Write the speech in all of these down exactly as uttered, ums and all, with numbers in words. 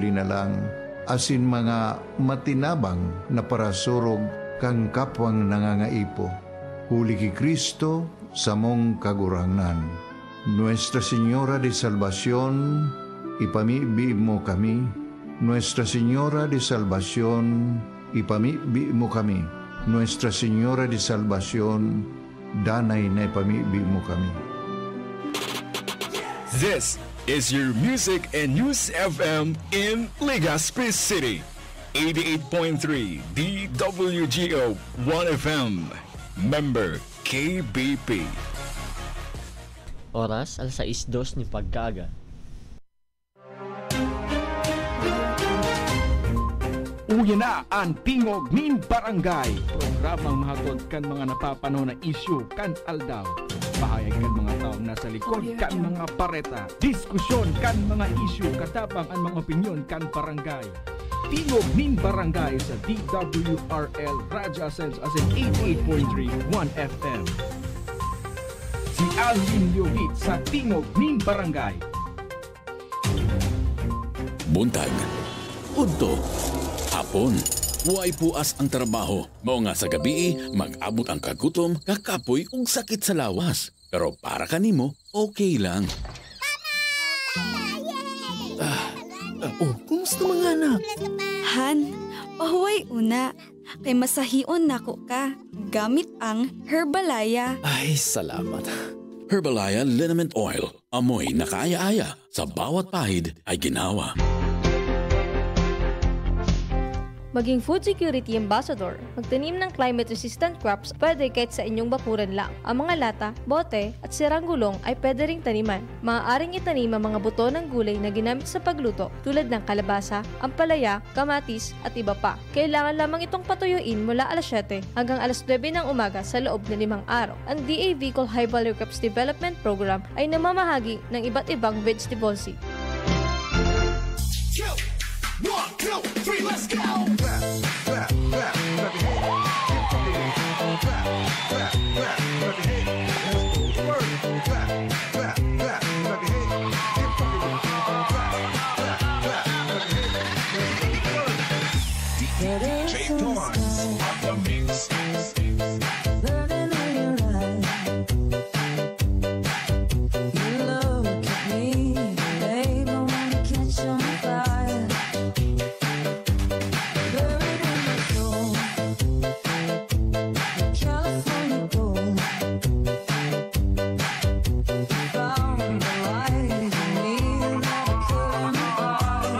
na lang, asin mga matinabang na parasurog kan kapwang nangangaipo. Huli ki Cristo, samong Kagurangnan. Nuestra Señora de Salvacion, ipamibi mo kami. Nuestra Señora de Salvacion, ipamibi mo kami. Nuestra Señora de Salvacion, danay na ipamibi mo kami. This is your Music and News F M in Legazpi City. Eighty-eight point three D W G O one F M. Member K B P. Oras, alas sais dos ni pagkaaga. Uya na an Tingog nin Barangay, programang mahatod kan mga napapanahon na isyu kan aldaw. Pahayag kan mga taong nasa likod kan mga bareta. Diskusyon kan mga isyu, katabang an mga opinyon kan barangay. Tingog nin Barangay sa D W R L Radyo Asenso asin eighty-eight point three one F M. Si Alvin Liogit sa Tingog nin Barangay. Buntag, udto, hapon, way puas ang trabaho. Mao nga sa gabii, mag-abot ang kagutom, kakapoy ug sakit sa lawas. Pero para kanimo, okay lang. Ah, ah, oh, kumusta mga anak? Han, pahuway una. Kay masahion nako ka gamit ang Herbalaya. Ay, salamat. Herbalaya Liniment Oil. Amoy na kaaya-aya, sa bawat pahid ay ginawa. Maging food security ambassador. Magtanim ng climate-resistant crops pwede kahit sa inyong bakuran lang. Ang mga lata, bote, at sirang gulong ay pwede ring taniman. Maaaring itanim ang mga buto ng gulay na ginamit sa pagluto tulad ng kalabasa, ampalaya, kamatis, at iba pa. Kailangan lamang itong patuyuin mula alas siyete hanggang alas nuebe ng umaga sa loob na limang araw. Ang D A V Col High Value Crops Development Program ay namamahagi ng iba't ibang vegetable seed. Two, one, two, three, let's go! Clap, clap, clap, clap your hands. Keep rocking. Clap, clap, clap, clap your hands. Let's go. Work. Clap, clap, clap your hands. Keep rocking. Clap, clap, clap, clap your hands. Let's go. Work. D J Torrance on the mix. Burning on your eyes. You look at me, babe, I wanna catch on fire. Burning my soul. California gold. Found the light in me that I couldn't buy.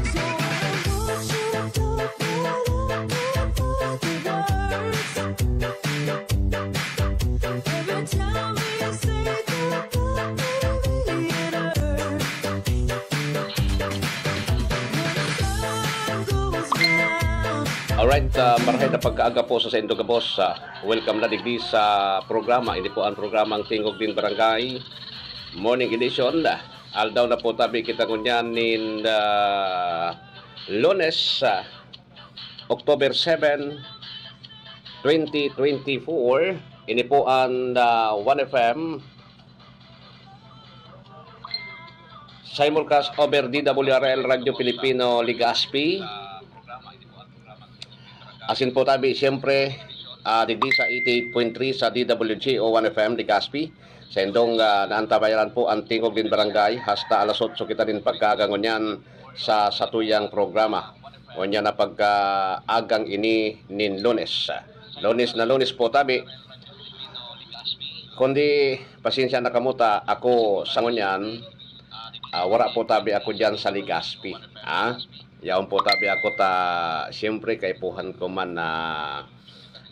So I want you to talk right up before the words. Every time we say goodbye, baby, it hurts. When the sun goes down. Alright, ah, marhay na pagkaaga po sa saindo gabos. Ah, welcome na digdi sa programa. Ini po ang programang Tingog nin Barangay, Morning Edition. Aldaw na po tabi kita ngunyan nin, ah, Lunes, ah, October seven, twenty twenty-four. Ini po ang, ah, one F M. Simulcast over D W R L Radyo Pilipino, Legazpi. Asin po tabi, siyempre, ah, digdi sa eighty-eight point three sa D W G O one F M, Legazpi. Sa indong, ah, naantabayanan po ang Tingog nin Barangay, hasta alas otso kita nin pagkaaga ngunyan sa satuyang programa. Ngunyan na pagkaagang ini nin Lunes. Lunes na Lunes po tabi. Kundi, pasensya na kamo ta, ako sa ngunyan, ah, wara po tabi ako diyan sa Legazpi, ha? Yaon po tabi ako ta, siyempre, kaipuhan ko man na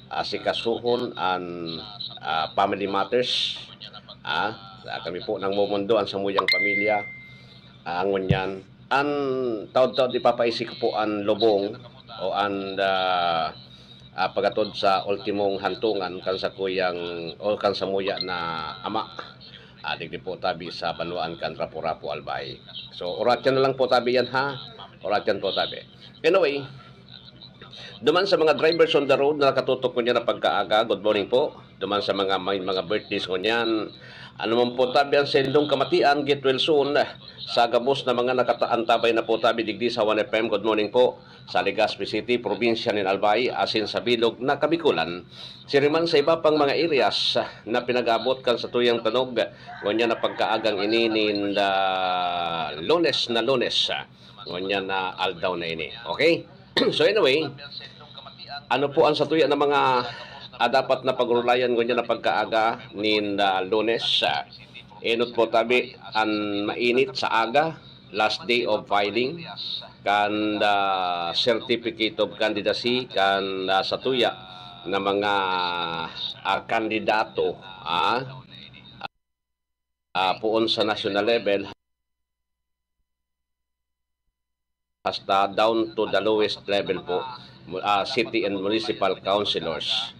asikasuhon an, ah, family matters, ha? Ah, kami po nangmomondo, an samuyang pamilya, ah, ngunyan. An taod-taod ipapaisi ko po an lubong o an, ah, ah, pag-atod sa ultimong hantungan kan sakuyang o kan samuya na ama. Ah, digdi po tabi sa banwaan kan Rapu-Rapu, Albay. So, oratyan na lang po tabi yan, ha? Oratyan po tabi. Anyway, duman sa mga drivers on the road na nakatutok ngunyan na pagkaaga, good morning po. Duman sa mga may mga birthdays ngunyan, Ano man po tabi ang sendong kamatian, get well soon. Sa gabos na mga nakataantabay na po tabi digdi sa One F M, good morning po. Sa Legazpi City, probinsya nin Albay, asin sa bilog na Kabikulan. Siriman sa iba pang mga areas na pinag-abot kan sa tuyang tanog, ngunyan na pagkaagang ini nin, ah, Lunes na Lunes. Ngunyan na aldaw na ini. Okay? So anyway, ano po ang satuya na mga, ah, dapat na pagurulayan ngunyan na pagkaaga nin, ah, Lunes? Ah, enot po tabi an mainit sa aga, last day of filing kan, ah, certificate of candidacy kan, ah, satuya na mga, ah, kandidato, ah, ah, poon sa national level hasta down to the lowest level po, mu-, ah, city and municipal councilors.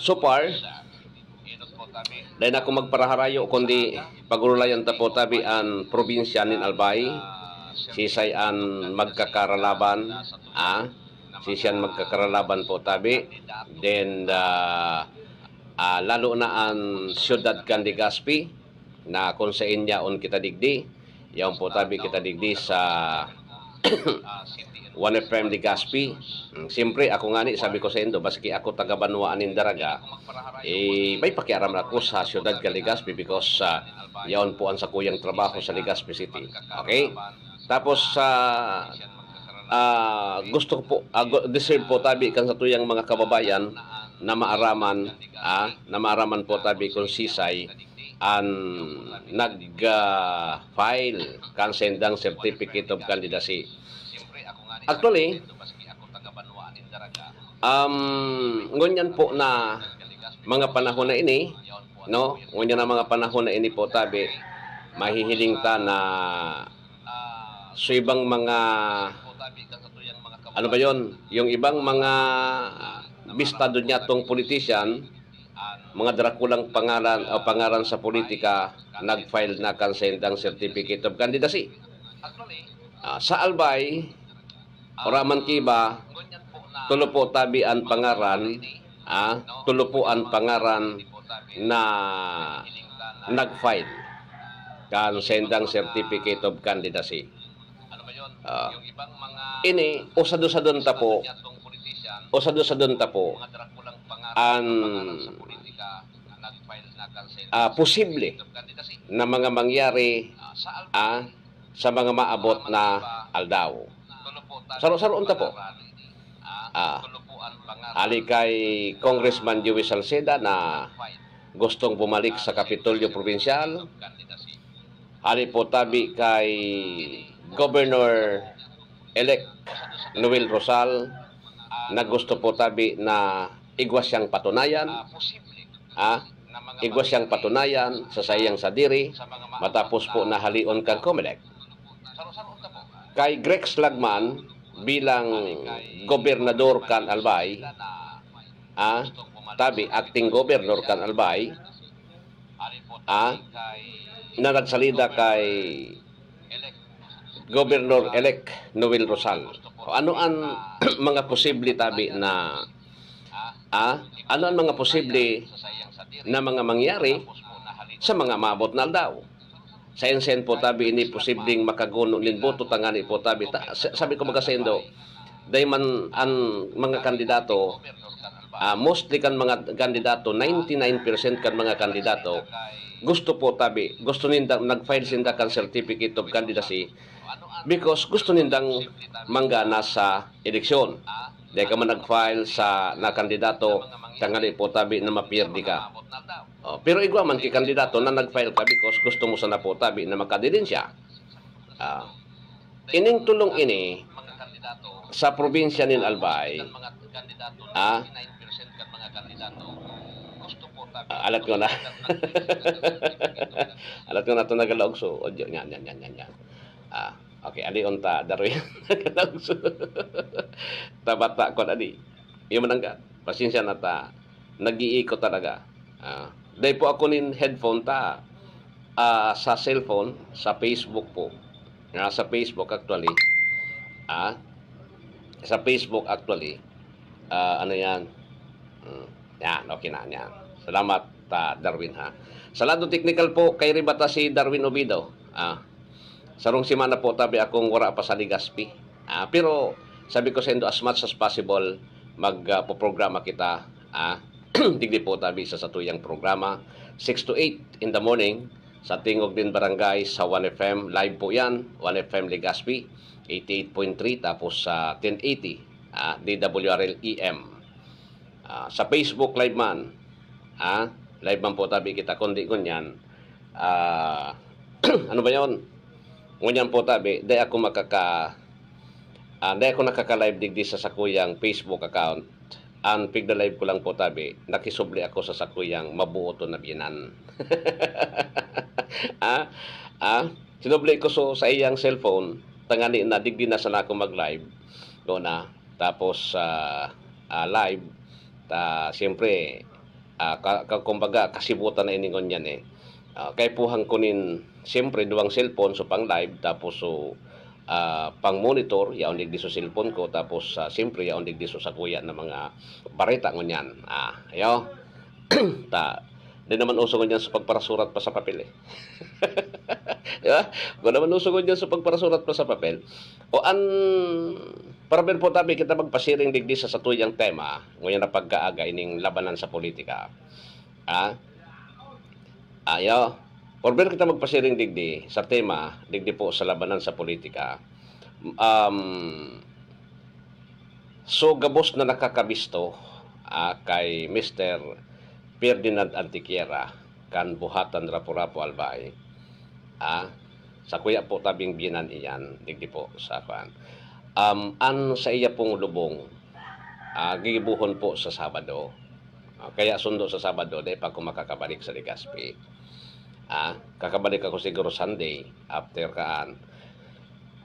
So far, dai na ako magparaharayo, kundi pagurulayan ta po tabi an probinsya nin Albay, sisay an magkakaralaban, ah, sisay an magkakaralaban po tabi, then, ah, ah, lalo na an siyudad kan Legazpi, na kung sain yaon kita digdi, yaon po tabi kita digdi sa One F M Legazpi. Mm, siyempre, ako ngani, sabi ko saindo, maski ako taga Banwaan nin Daraga, eh, may pakiaram ako sa siyudad kan Legazpi because, ah, yaon po ang sakuyang trabaho sa Legazpi City. Okay? Tapos, ah, ah, gusto ko po, ah, gu-, deserve po tabi kan satuyang mga kababayan na maaraman, ah, na maaraman po tabi kung sisay an nag, ah, file kan sendang certificate of candidacy. Actually, um, ngunyan po na mga panahon na ini, no? Ngunyan na mga panahon na ini po tabi, mahihiling ta na so ibang mga, ano ba yon? Yung ibang mga bistado niya tong politician, mga drakulang pangalan o pangaran sa politika, nag-file na kan sendang certificate of candidacy. Ah, sa Albay, ora man kiba, tulo po tabi an pangaran, ah, tulo po an pangaran na nag-file kan sendang certificate of candidacy. Ah, ini, usad-usadon ta po, usad-usadon ta po an, ah, posible na mga mangyari, ah, sa mga maabot na aldaw. Saro-saroon ta po. Ah, hali kay Congressman Joey Salceda na gustong bumalik sa Kapitolyo Probinsyal. Hali po tabi kay Governor-elect Noel Rosal na gusto po tabi na igwa siyang patunayan, ah, igwa siyang patunayan sa saiyang sadiri matapos po na halion kan Comelec. Kay Grex Lagman bilang gobernador kan Albay, ah, tabi, acting governor kan Albay, ah, na nagsalida kay Governor-elect Noel Rosal. O ano an mga posible tabi na, ah, ano an mga posible na mga mangyari sa mga maabot na aldaw? Saen-saen po tabi ini posibleng makaguno nin boto tangani po tabi ta, sa-, sabi ko baga saindo, dai man an mga kandidato, ah, mostly kan mga kandidato, ninety-nine percent kan mga kandidato, gusto po tabi, gusto ninda, nag-file sinda kan certificate of candidacy because gusto nindang manggana sa eleksyon. Dai ka man nag-file sa na kandidato, tangani po tabi na mapirdi ka. Oh, pero igwa man ki kandidato na nag-file ka because gusto mo sana po tabi na makadilin siya. Ah, ining tulong ini sa probinsya nin Albay, ah, ah, alat ko na. Alat ko na ito nagalaog so, audio, yan, yan, yan, yan, yan. Ah, okay, alion ta, Darwin. Nagalaog so. Tabata ko na di. Iyo man ang ga-, pasensya na ta. Nag-iiko talaga. Ah, dai po ako nin headphone ta. Ah, sa cellphone, sa Facebook po. Ah, sa Facebook actually. Ah, sa Facebook actually. Ah, ano yan? Hmm, yan, okay na, yan. Salamat, ah, Darwin, ha. Sa lado teknikal po, kay ribata si Darwin Obido. Ah, sarong semana po tabi akong wara pa sa Legazpi. Ah, pero sabi ko sa indo, as much as possible, mag, ah, poprograma kita. Ah, digdi po tabi sa satuyang programa, six to eight in the morning, sa Tingog nin Barangay sa One F M. Live po yan, One F M Legazpi, eighty-eight point three, tapos sa ten eighty, ah, D W R L E M. Ah, sa Facebook live man, ah, live man po tabi kita, kundi ngunyan, ah, ano ba yon? Ngunyan po tabi, dai ako makaka-, ah, dai ako nakaka-live digdi sa sakuyang Facebook account. Ang pigla-live ko lang po tabi, nakisubli ako sa sakuyang mabuoton na biyanan. Ah, ah, sinubli ko so, sa iyang cellphone, tangani na digdi na sana ako mag-live. Doon na. Tapos, ah, ah, live, ta siyempre, ah, ka ka kumbaga kasibutan na ini ngunyan, eh. Ah, kaipuhan ko nin siyempre duwang cellphone, so pang-live, tapos so, ah, pang-monitor, yaon digdi so cellphone ko, tapos, ah, siyempre yaon digdi so sakuya na mga bareta ngunyan. Ah, iyo. Ta, di naman uso ngunyan sa pagparasurat pa sa papel, eh. Di ba? Kung naman uso ngunyan sa pagparasurat pa sa papel, o an, para ben po tabi kita magpasiring digdi sa satuyang tema, ngunyan na pagkaaga ining labanan sa politika. Ah? Ayo. Para ben kita magpasiring digdi sa tema, digdi po sa labanan sa politika. Um, so, gabos na nakakabisto, ah, kay Mister Ferdinand Antequera, kan Buhatan, Rapu-Rapu, Albay. Ah, sakuya po tabing biyanan iyan, digdi po sa kwan. Um, an saiya pong lubong, ah, gigibohon po sa Sabado. Ah, kaya sundo sa Sabado, dai pa ako makakabalik sa Legazpi. Ah, kakabalik ako siguro Sunday, after kaan.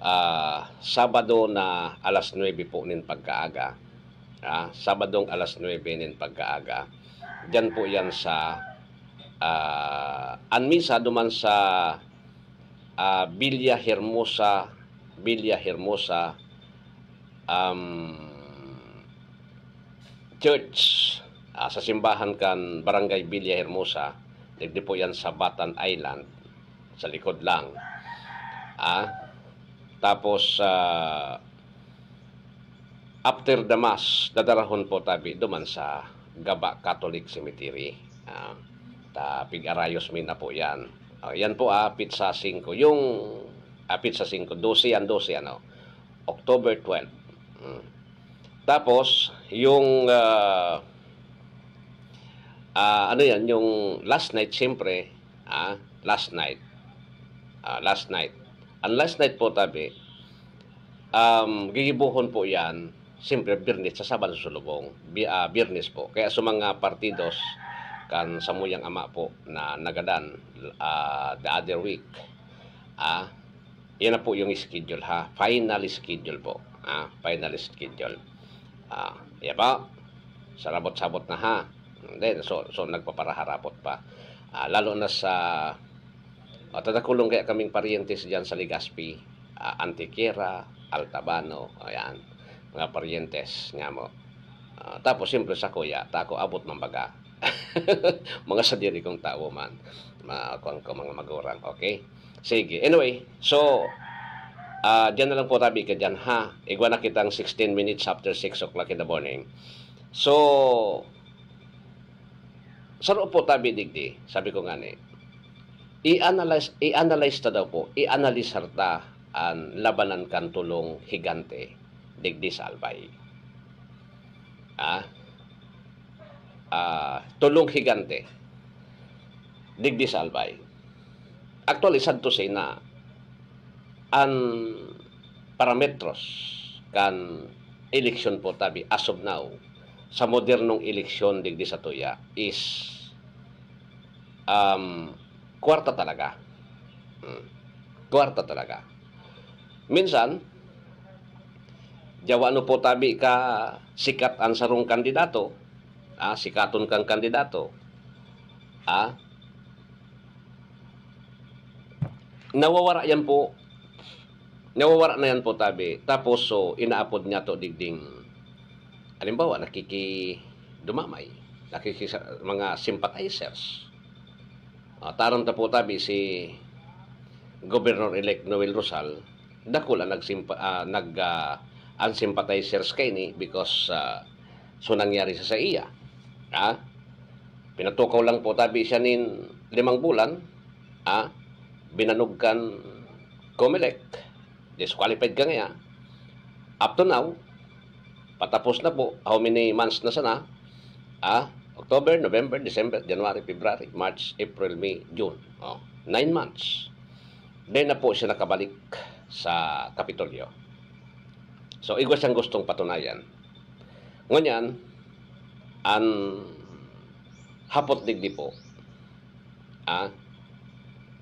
Ah, Sabado na alas nuebe po nin pagkaaga. Ah, Sabadong alas nuebe nin pagkaaga. Diyan po yan sa, ah, an misa duman sa, ah, Villa Hermosa, Villa Hermosa, um, Church, ah, sa simbahan kan Barangay Villa Hermosa, digdi po yan sa Batan Island, sa likod lang. Ah, tapos, ah, after the mass, dadarahon po tabi duman sa Gaba Catholic Cemetery. Ah, ta pig-arayos mi na po yan. Ah, yan po, ah, pitsa singko. Yung, ah, pitsa singko, dose yan, dose, ano? October twelve. Mm. Tapos, yung, ah, ah, ano yan, yung last night, siyempre, ah, last night. Ah, last night. Ang last night po, tabi, um, gigibohon po yan, siyempre, Biyernes sa Sabado sa Lubong. Bi-, ah, Biyernes po. Kaya sa mga partidos, kan samuyang ama po na nagadan, ah, the other week, ah, yan na po yung schedule, ha. Final schedule po. Ah, final schedule. Ah, yan po. Sarabot-sabot na, ha. Hindi, so, so nagpaparaharapot pa. Ah, lalo na sa, ah, tatakulong kaya kaming paryentes diyan sa Legazpi, ah, Antequera, Altabano, ayan. Mga paryentes nga mo. Ah, tapos, siyempre, sa kuya, ta ako abot man baga. Mga sadiri kong tawo man. Ma-, kuwan ko, mga magurang, okay? Sige. Anyway, so, ah, diyan na lang po tabi ka diyan, ha? Igwa na kitang sixteen minutes after six o'clock in the morning. So, saro po tabi digdi, sabi ko ngani, i-analyze, i-analyze ta daw po, i-analisar ta an labanan kan tulong higante digdi sa Albay. Ah? Ah, tulong higante digdi sa Albay. Actually, sad to say na an parametros kan eleksyon po tabi as of now, sa modernong eleksyon digdi sa tuya is, um, kwarta talaga. Hmm. Kwarta talaga. Minsan, jawa no po tabi ka sikat an sarong kandidato, ah, sikaton kang kandidato, ah, nawawara yan po, nawawara na yan po tabi. Tapos, so, inaapod niya to digding, halimbawa, nakikidumamay, nakikisa-, mga sympathizers. Ah, taram ta po tabi si Governor-elect Noel Rosal, dakul ang nagsimpa-, ah, nag, ah, ang sympathizers kaini because, ah, so nangyari sa, sa iya. Ah, pinatukaw lang po tabi siya nin limang bulan, ah, binanog kan Comelec, disqualified ka ngaya. Up to now, patapos na po, how many months na sana? Ah, October, November, December, January, February, March, April, May, June. Oh, nine months. Then na po siya nakabalik sa Kapitolyo. So, igwa siyang gustong patunayan. Ngunyan, an hapot digdi po, ah,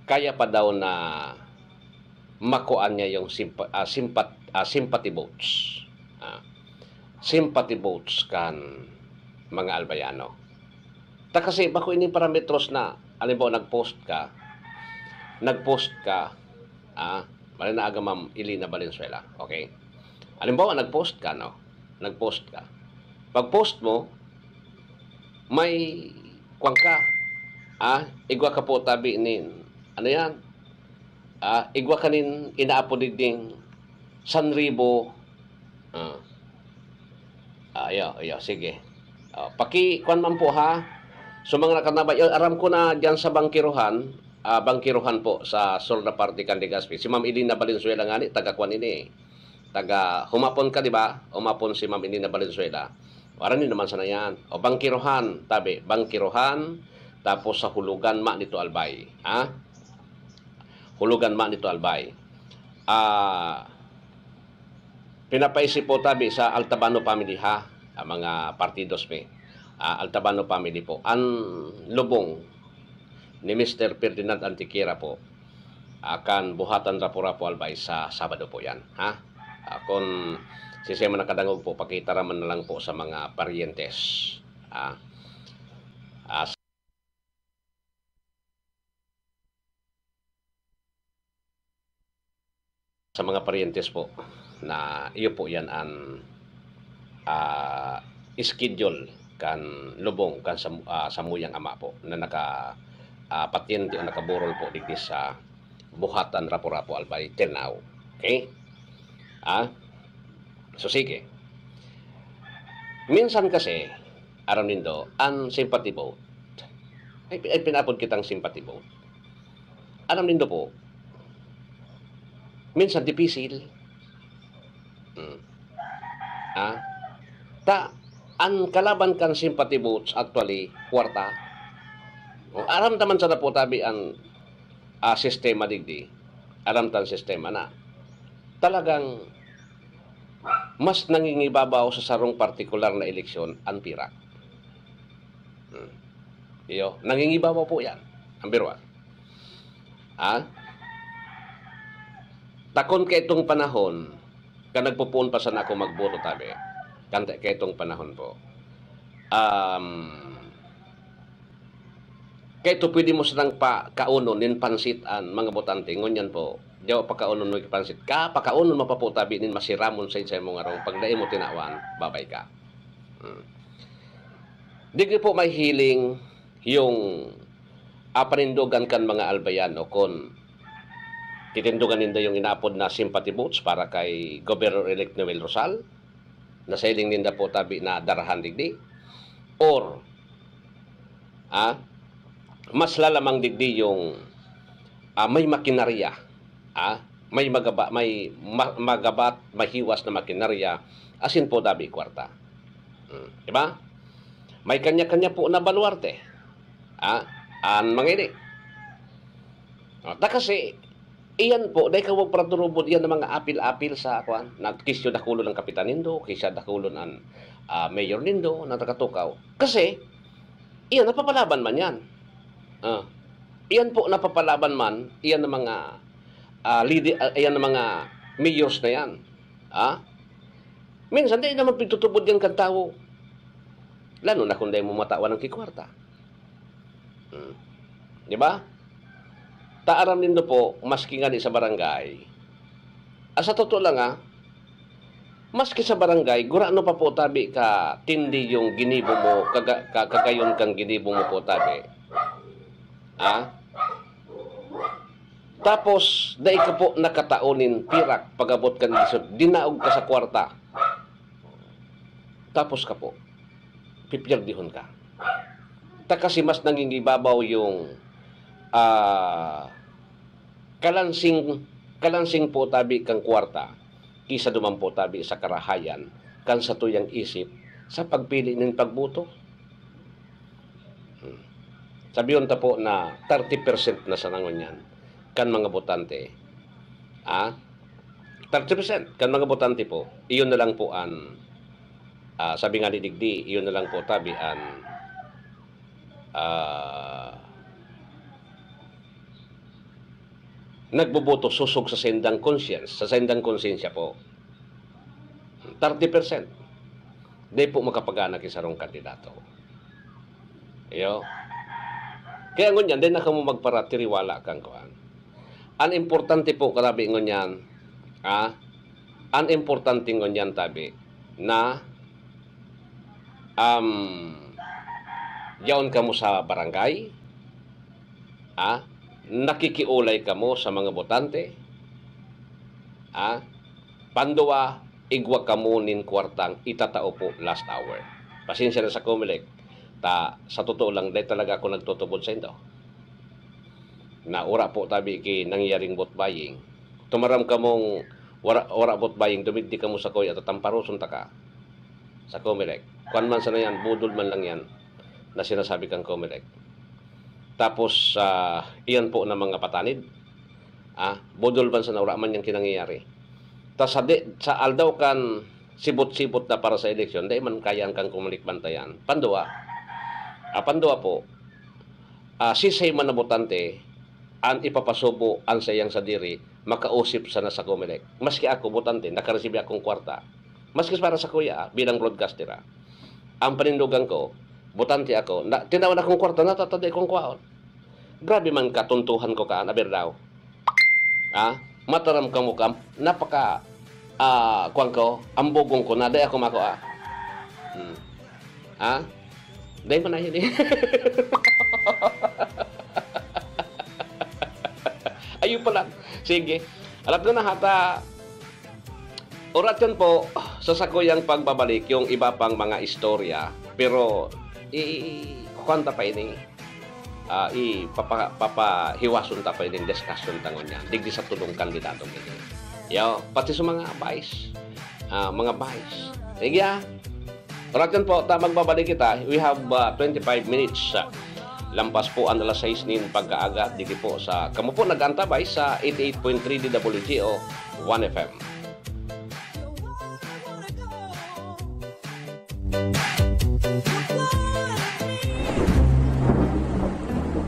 kaya pa daw na makuha niya yung simpa-, ah, simpat-, ah, sympathy votes. Ah, sympathy votes kan mga Albayano. Ta kasi bako ini parametros na, halimbawa, nag-post ka, nag-post ka, ah, mali na aga, Ma'am Elena Valenzuela, okay? Halimbawa, nag-post ka, no? Nag-post ka. Pag-post mo, may kwan ka, ah, igwa ka po tabi nin, ano yan? Ah, igwa ka nin inaapod digding sanribo, ah, ah, iyo, iyo, sige. Ah, paki-, kwan man po, ha? So, mga nakanabay, eh, aram ko na diyan sa Bangkirohan, ah, Bangkirohan po, sa sur na parte kan Legazpi. Si Ma'am Elena Valenzuela ngani, taga kwan ini, eh. Taga Humapon ka, di ba? Humapon si Ma'am Elena Valenzuela. Aram niyo naman sana yan. O, Bangkirohan, tabi. Bangkirohan, tapos sa Hulugan, ma nito Albay. Ha? Hulugan, ma nito Albay. Ah, pinapaisip po tabi sa Altabano family, ha? Ang mga partidos mi. Ah, Altabano family po. Ang lubong ni Mister Ferdinand Antequera po, ah, kan Buhatan Rapu-Rapu Albay sa Sabado po yan, ha? Ah, kun siisay man nakadangog po, pakitaraman na lang po sa mga paryentes, ah. Ah, sa mga paryentes po na iyo po yan an, ah, schedule kan lubong kan sam-, ah, samuyang ama po na naka, ah, patyente o nakaburol po digdi sa Buhatan Rapu-Rapu Albay till now. Okay? Ah? So, sige. Minsan kasi, aram nindo, ang sympathy vote, ay, ay pinaapod kitang sympathy vote. Aram nindo po, minsan dipisil. Hmm. Ah? Ta, ang kalaban kan sympathy votes, actually, kwarta. O, aram ta man sana po tabi ang, ah, sistema digdi. Aram ta ang sistema na talagang mas nangingibabaw sa sarong partikular na eleksyon ang pira. Hmm. Iyo, nangingibabaw po yan. Number one. Ha? Ta kun kaitong panahon, kan nagpopoon pa sana ako magboto tabi, kan ta-, kaitong panahon po, um, kaito pwede mo sanang pakaunon nin pansit an mga botante, ngunyan po, diyaw pakaunon mo pansit. Ka, pakaunon mo pa po tabi nin masiramon sa, sa imong arong, pag dai mo tinawan, babay ka. Hmm. Digdi po may healing yung, ah, panindogan kan mga Albayano kun titindogan ninda yung inaapod na sympathy votes para kay Governor-elect Noel Rosal, na sa hiling ninda po tabi na darahan digdi, or, ah, mas lalamang digdi yung, ah, may makinarya, ah, may magaba-, may ma-, magabat, mahiwas na makinarya, asin po dabi kwarta. Hmm, di ba? May kanya-kanya po na baluarte, ah, an mga ini. O, ta kasi, iyan po, dai ka magpaturubod, iyan ang mga apil-apil sa, kwan, na kisyo dakulon ang kapitan nindo, kisyo dakulon an, ah, mayor nindo, na nakatukaw. Kasi, iyan, napapalaban man yan. Ah, iyan po, napapalaban man, iyan ang mga, ah, lidi-, ah, iyan ang mga mayors na yan. Ah? Minsan, di naman pigtutubod yan kan tawo. Lalo na kung dai mo matawan ang kikwarta. Hmm. Di ba? Ta aram nindo po, maski ngani sa barangay, ah, sa totoo lang, ah, maski sa barangay, gurano pa po tabi ka tindi yung ginibo mo, kaga-, ka-, kagayon kang ginibo mo po tabi. Ah? Tapos, dai ka po nakatao nin pirak pag-abot kan edisyon, dinaog ka sa kwarta. Tapos ka po, pipierdihon ka. Ta kasi mas nangingibabaw yung, ah, kalansing, kalansing po tabi kang kwarta kisa duman po tabi sa karahayan kan satuyang isip sa pagpili nin pagboto. Hmm. Sabihon ta po na thirty percent na sana ngunyan kan mga botante. Ah? Thirty percent kan mga botante po, iyon na lang po an, ah, sabi nga ni digdi, iyon na lang po tabi an, ah, nagboboto sosog sa saindang conscience, sa saindang konsensya po. Thirty percent. Di po makapagana ki sarong kandidato. Iyo. Kaya ngunyan, di na kamo magparatiriwala kan kuan. An importante po, karabi ngunyan, ah, an importante ngunyan, tabi, na, um, yaon kamo sa barangay, ah, nakikiolay kamo sa mga botante, ah, pandua, igwa kamo nin kwartang itatao po last hour. Pasensya na sa Comelec, ta sa totoo lang, dai talaga ako nagtutubod saindo. Na ura po tabi ki nangyaring vote buying. Tumaram kamong wara, wara vote buying, dumigdi kamo sakoy at tatamparoson taka sa Comelec. Kuwan man sana yan, budol man lang yan na sinasabi kang Comelec. Tapos, ah, iyan po na mga patanid. Ah, budol man sana, wala man yang kinangyayari. Ta sa di, sa aldaw kan sibot-sibot na para sa eleksyon, dai man kaya ang kang Comelec bantayan. Pandua, ah, pandua po, ah, sisay man na botante, an ipapasubo an saiyang sadiri, makausip sana sa Comelec. Maski ako, botante, nakaresibi akong kwarta. Maski para sa kuya, ah, bilang broadcaster, ah. Ang panindogan ko, botante ako, na, tinawan akong kwarta, natatadi kong kwaon. Grabe man katuntuhan ko kaan, aber daw. Ah, mataram kamo ka, napaka, ah, kuwan ko, ambogong ko na, dai ako mako, ah. Hmm. Ah? Dai man na yun eh. Ayun pala. Sige. Alam ko na hata, orat yun po, sa sakuyang pagbabalik, yung iba pang mga istorya, pero i, i, i, kuwan ta pa ini. Ah, i, papa, papahiwason ta pa ini discussion ta ngunyan. Digdi sa tulong kandidato ini. Yo, pati sa mga vice, ah, mga vice. Sige, ah. Orat yun po, ta magbabalik kita. We have, ah, twenty-five minutes, ah, lampas po ang alas sais nin pagkaaga. Digdi po sa, kamo po nag-antabay sa eighty-eight point three D W G O One F M.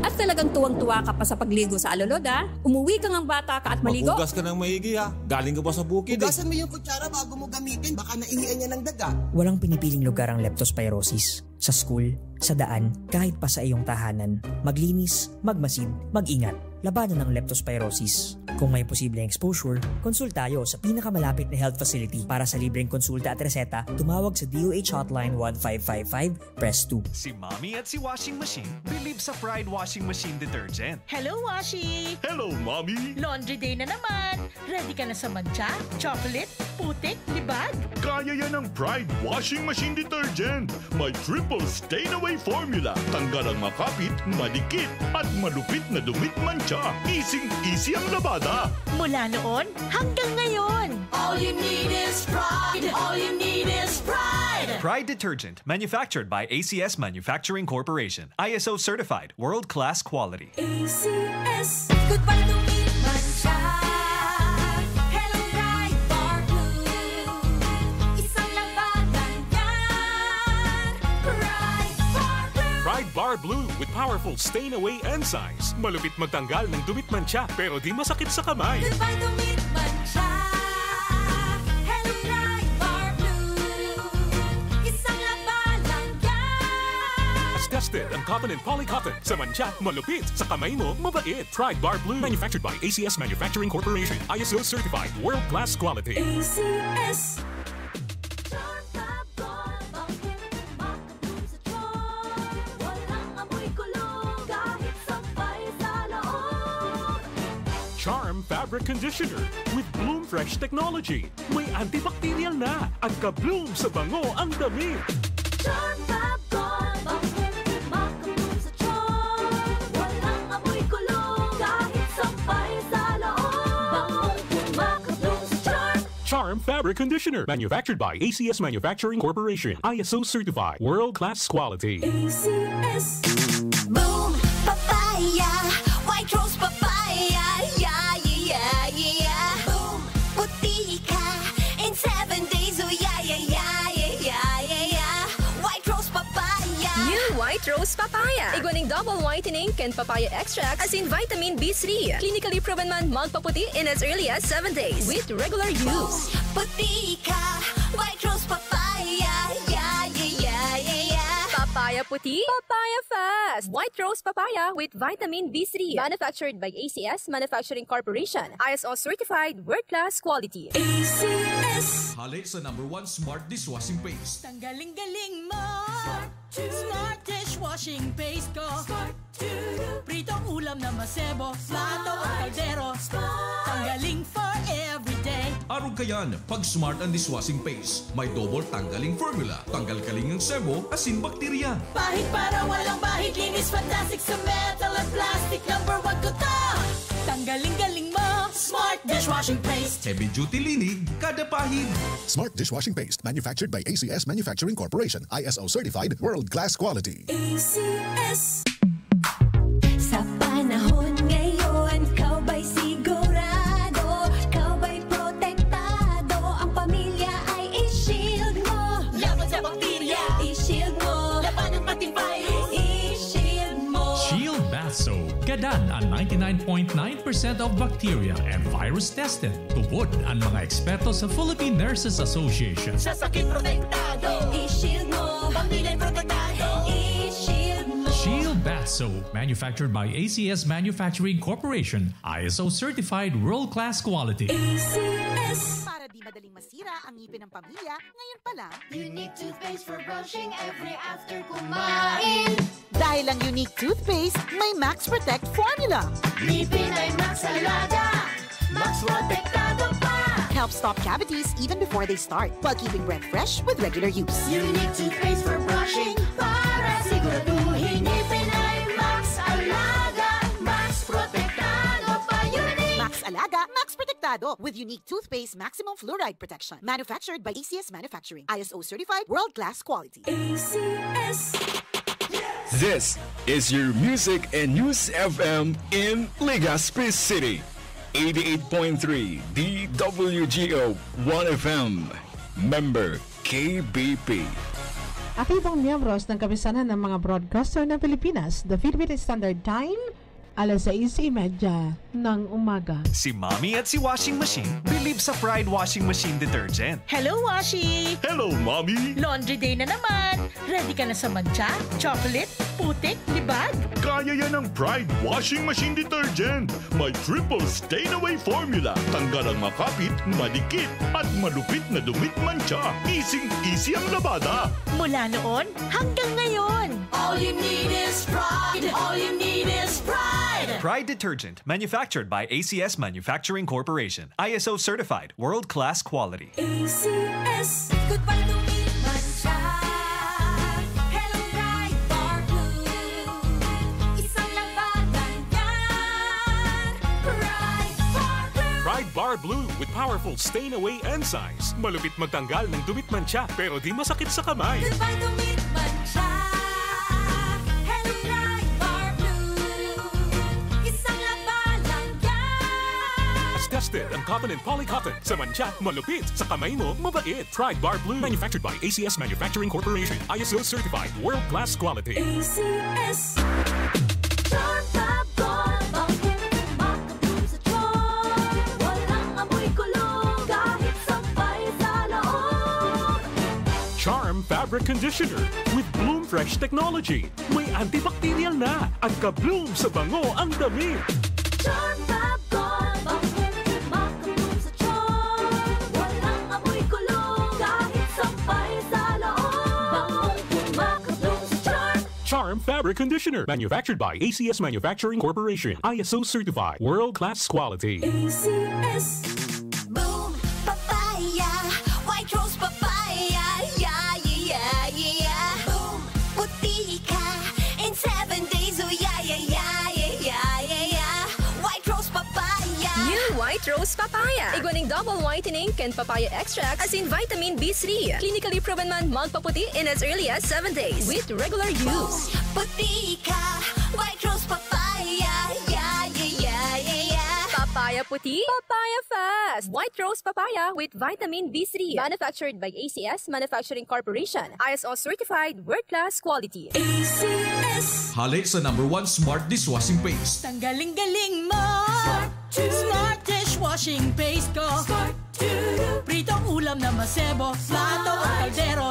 At talagang tuwang-tuwa ka pa sa pagligo sa alulod, ah? Umuwi ka ngang bata ka at maligo? Maghugas ka ng maigi, ha? Galing ka pa sa bukid, eh. Hugasan mo yung kutsara bago mo gamitin. Baka naihian niya ng daga. Walang pinipiling lugar ang leptospirosis. Sa school, sa daan, kahit pa sa iyong tahanan. Maglinis, magmasid, mag-ingat. Labanan ang leptospirosis. Kung may posibleng exposure, konsulta tayo sa pinakamalapit na health facility. Para sa libreng konsulta at reseta, tumawag sa D O H Hotline one five five five, press two. Si Mommy at si Washing Machine believe sa Pride Washing Machine Detergent. Hello, Washi! Hello, Mommy! Laundry day na naman! Ready ka na sa mantsa, chocolate, putik, libag? Kaya yan ng Pride Washing Machine Detergent. May triple stain away formula. Tanggal ang makapit, madikit, at malupit na dumi at mantsa. Easy-easy ang labada. Mula noon hanggang ngayon. All you need is Pride. All you need is Pride. Pride Detergent, manufactured by A C S Manufacturing Corporation. I S O certified, world-class quality. A C S. Goodbye dumi at mantsa. Hello, Pride Bar Blue. Isang labanan yan. Pride Bar Blue. Pride Bar Blue with powerful stain away enzymes. Malupit magtanggal ng dumi at mantsa, pero di masakit sa kamay. Goodbye dumi at mantsa. Hello, Pride Bar Blue. Isang labanan yan. As tested ang cotton and polycotton. Sa mantsa, malupit. Sa kamay mo, mabait. Pride Bar Blue. Manufactured by A C S Manufacturing Corporation. I S O certified. World class quality. A C S. Walang amoy kulog kahit sampay sa loob. Fabric conditioner with Bloom Fresh technology. May antibacterial na. Ang ka-bloom sa bango ang damit. Charm Fab Gold, bangong kumakabloom sa charm. Walang amoy kulog, kahit sampay sa loob. Bangong kumakabloom sa charm. Charm Fabric Conditioner, manufactured by A C S Manufacturing Corporation, I S O certified, world-class quality. A C S. Boom! Papaya! White Rose Papaya! Yeah, yeah, yeah, yeah! Boom! Puti ka in seven days! Oh, yeah, yeah, yeah, yeah, yeah, yeah, yeah! White Rose Papaya! New White Rose Papaya! Igwa ning double whitening kan papaya extract asin vitamin B three. Clinically proven man magpaputi in as early as seven days with regular use. Puti ka! White Rose Papaya! Yeah, yeah, yeah, yeah, yeah! Papaya puti, papaya fast! White Rose Papaya with vitamin B three. Manufactured by A C S Manufacturing Corporation. I S O certified, world-class quality. A C S. Hale sa number one smart dishwashing paste. Tanggaling-galing mo. Smart dishwashing paste ko. Pritong ulam na masebo. Plato o kaldero. Tanggaling for everyday. Arog kayan, pag smart ang dishwashing paste. May double tanggaling formula. Tanggal kaling ang sebo, asin bakterya. Pahid para walang bahid, linis fantastic sa metal at plastic. Number one ko to! Tanggaling-galing mo, Smart Dishwashing Paste. Heavy duty linig, kada pahid. Smart Dishwashing Paste, manufactured by A C S Manufacturing Corporation, I S O certified, world class quality. A C S. Sa panahon ngayon, ikaw ba'y sigurado? Ikaw ba'y protektado? Ang pamilya ay i-shield mo. Laban sa bakterya. I-shield mo. Labanan pati virus. I-shield mo. Shield Bath Soap. Gadan ang ninety-nine point nine percent of bacteria and virus tested. Tubod ang mga eksperto sa Philippine Nurses Association. Sa sakit protektado. I-shield mo. Pamilya protektado. I-shield mo. Shield Bath Soap, manufactured by A C S Manufacturing Corporation, I S O certified world-class quality. A C S. Para di madaling masira ang ngipin ng pamilya, ngayon pa lang. Unique toothpaste for brushing every after kumain. Dahil ang Unique Toothpaste may Max Protect Formula. Ngipin ay Max Alaga, Max Protektado pa. Helps stop cavities even before they start, while keeping breath fresh with regular use. Unique Toothpaste for brushing, para siguraduhin ngipin ay Max Alaga, Max Protektado pa. Unique Max Alaga, Max Protektado, with Unique Toothpaste Maximum Fluoride Protection. Manufactured by A C S Manufacturing. I S O certified, world-class quality. A C S. This is your music and news F M in Legazpi City. Eighty-eight point three D W G O One F M. Member K B P. Aktibong miyembros ng Kapisanan ng mga Broadcaster ng Pilipinas, the Philippine Standard Time, alas sais y media ng umaga. Si Mommy at si Washing Machine bilib sa Pride Washing Machine Detergent. Hello, Washi! Hello, Mommy! Laundry day na naman! Ready ka na sa mantsa, chocolate, putik, libag? Kaya yan ng Pride Washing Machine Detergent. May triple stain away formula. Tanggal ang makapit, madikit, at malupit na dumi't mantsa. Easy-easy ang labada. Mula noon hanggang ngayon. All you need is Pride. All you need is Pride. Pride Detergent, manufactured by A C S Manufacturing Corporation. I S O certified, world-class quality. A C S. Goodbye dumi't mantsa. Hello, Pride Bar Blue. Isang labanan yan. Pride Bar Blue. Pride Bar Blue with powerful stain away enzymes. Malupit magtanggal ng dumi't mantsa, pero di masakit sa kamay. Goodbye dumi't mantsa. Hello, Pride Bar Blue. Isang labanan yan. Tested ang cotton and polycotton. Sa mantsa, malupit. Sa kamay mo, mabait. Pride Bar Blue. Manufactured by A C S Manufacturing Corporation. I S O certified. World class quality. A C S. Charm Fab Gold. Bangkong kumakabloom sa charm. Walang amoy kulog. Kahit sampay sa loob. Charm Fabric Conditioner with Bloom Fresh Technology. May antibacterial na. Ang ka-bloom sa bango ang damit. Charm Fab Gold. Bangkong kumakabloom sa charm. Walang amoy kulog. Kahit sampay sa loob. Bangkong kumakabloom sa charm. Charm Fabric conditioner, manufactured by A C S Manufacturing Corporation, I S O certified, world class quality. A C S. Boom, papaya, white rose papaya, yeah, yeah, yeah, yeah. Boom, puti ka in seven days, oh yeah, yeah, yeah, yeah, yeah, yeah, yeah. White rose papaya. New White Rose Papaya. Igwa ning double whitening kan papaya extract, asin vitamin B three. Clinically proven man magpaputi in as early as seven days with regular use. Puti ka, White Rose Papaya. Yeah, yeah, yeah, yeah, yeah. Papaya puti, papaya fast. White Rose Papaya with vitamin B three. Manufactured by A C S Manufacturing Corporation. I S O certified, world-class quality. A C S. Hale sa number one smart dishwashing paste. Tanggaling-galing mo. Smart dishwashing paste ko. Pritong ulam na masebo, plato o kaldero.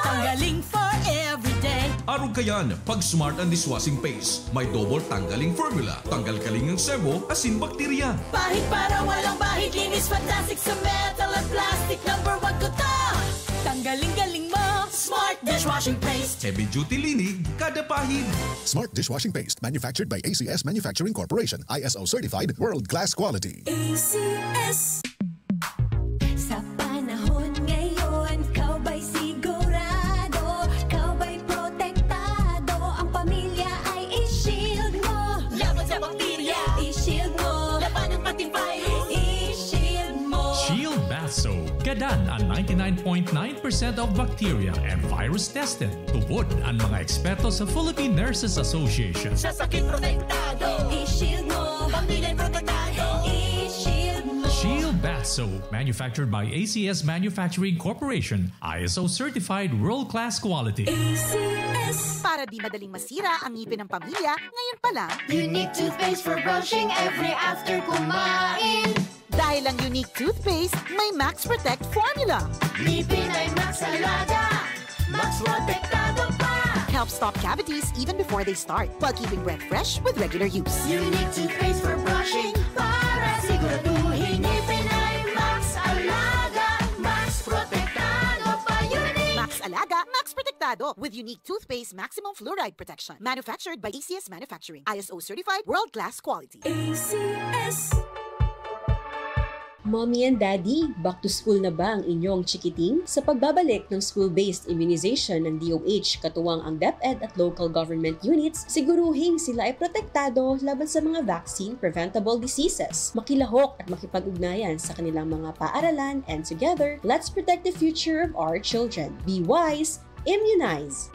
Tanggaling for everyday. Arog kayan, pag Smart ang dishwashing paste. May double tanggaling formula. Tanggal kaling ang sebo, asin bakterya. Pahid para walang bahid, linis fantastic sa metal at plastic. Number one ko to. Tanggaling-galing mo, Smart dishwashing paste. Heavy duty linig, kada pahid. Smart dishwashing paste, manufactured by A C S Manufacturing Corporation, I S O certified, world class quality. A C S. Sa panahon ngayon, ikaw ba'y sigurado? Ikaw ba'y protektado? Ang pamilya ay i-shield mo. Laban sa bakterya, i-shield mo. Labanan pati virus, i-shield mo. Shield Bath Soap. Gadan an ninety-nine point nine percent of bacteria and virus tested. Tubod an mga eksperto sa Philippine Nurses Association. Sa sakit protektado, i-shield mo. Pamilya protektado, i-shield mo. Shield Bath Soap, manufactured by A C S Manufacturing Corporation, I S O certified world-class quality. A C S. Para di madaling masira ang ngipin ng pamilya, ngayon pa lang. Unique toothpaste for brushing every after kumain. Dahil ang Unique Toothpaste may Max Protect Formula. Ngipin ay Max Alaga, Max Protektado pa. Helps stop cavities even before they start, while keeping breath fresh with regular use. Unique Toothpaste for brushing, para siguraduhin ngipin ay Max Alaga, Max Protektado pa. Unique. Max Alaga, Max Protektado, with Unique Toothpaste Maximum Fluoride Protection. Manufactured by A C S Manufacturing. I S O certified, world-class quality. A C S. Mommy and Daddy, back to school na ba ang inyong chikiting? Sa pagbabalik ng school-based immunization ng D O H, katuwang ang DepEd at local government units, siguruhing sila ay protektado laban sa mga vaccine-preventable diseases. Makilahok at makipag-ugnayan sa kanilang mga paaralan, and together, let's protect the future of our children. Be wise, immunize!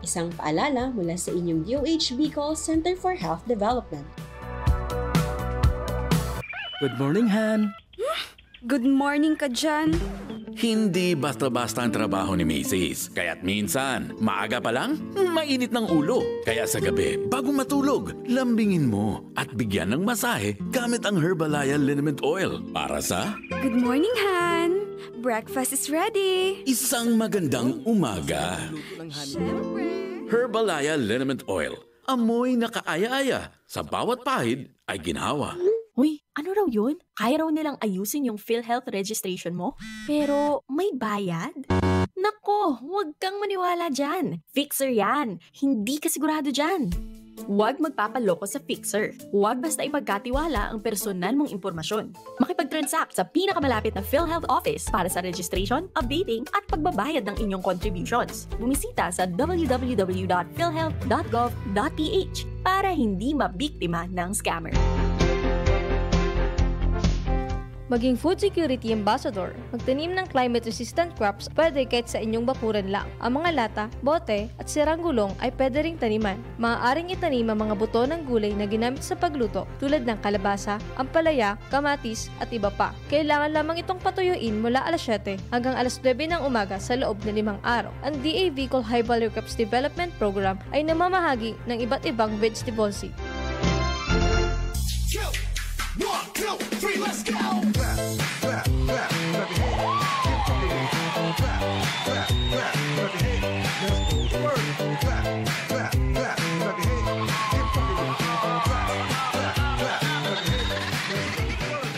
Isang paalala mula sa inyong D O H Bicol Center for Health Development. Good morning, Han. Good morning ka dyan. Hindi basta-basta ang trabaho ni Misis. Kaya't minsan, maaga pa lang, mainit ng ulo. Kaya sa gabi, bago matulog, lambingin mo at bigyan ng masahe gamit ang Herbalaya Liniment Oil para sa Good morning, Han! Breakfast is ready! Isang magandang umaga. Siyempre! Herbalaya Liniment Oil. Amoy na kaaya-aya. Sa bawat pahid ay ginhawa. Uy, ano raw yun? Kaya raw nilang ayusin yung PhilHealth registration mo? Pero may bayad? Nako, huwag kang maniwala dyan. Fixer yan. Hindi ka sigurado dyan. Huwag magpapaloko sa fixer. Huwag basta ipagkatiwala ang personal mong impormasyon. Makipag-transact sa pinakamalapit na PhilHealth office para sa registration, updating, at pagbabayad ng inyong contributions. Bumisita sa w w w dot philhealth dot gov dot p h para hindi mabiktima ng scammer. Maging food security ambassador. Magtanim ng climate-resistant crops pwede kahit sa inyong bakuran lang. Ang mga lata, bote, at sirang gulong ay pwede ring taniman. Maaaring itanim ang mga buto ng gulay na ginamit sa pagluto, tulad ng kalabasa, ampalaya, kamatis, at iba pa. Kailangan lamang itong patuyuin mula alas siyete hanggang alas nuebe ng umaga sa loob na limang araw. Ang D A Bicol High Value Crops Development Program ay namamahagi ng iba't ibang vegetable seed. Two, one, two, three, let's go! Clap, clap, clap, clap your hands. Keep clapping. Clap, clap, clap, clap your hands. Let's go. Work. Clap, clap, clap, clap your hands. Keep clapping. Clap, clap, clap, clap your hands. Let's go. Work.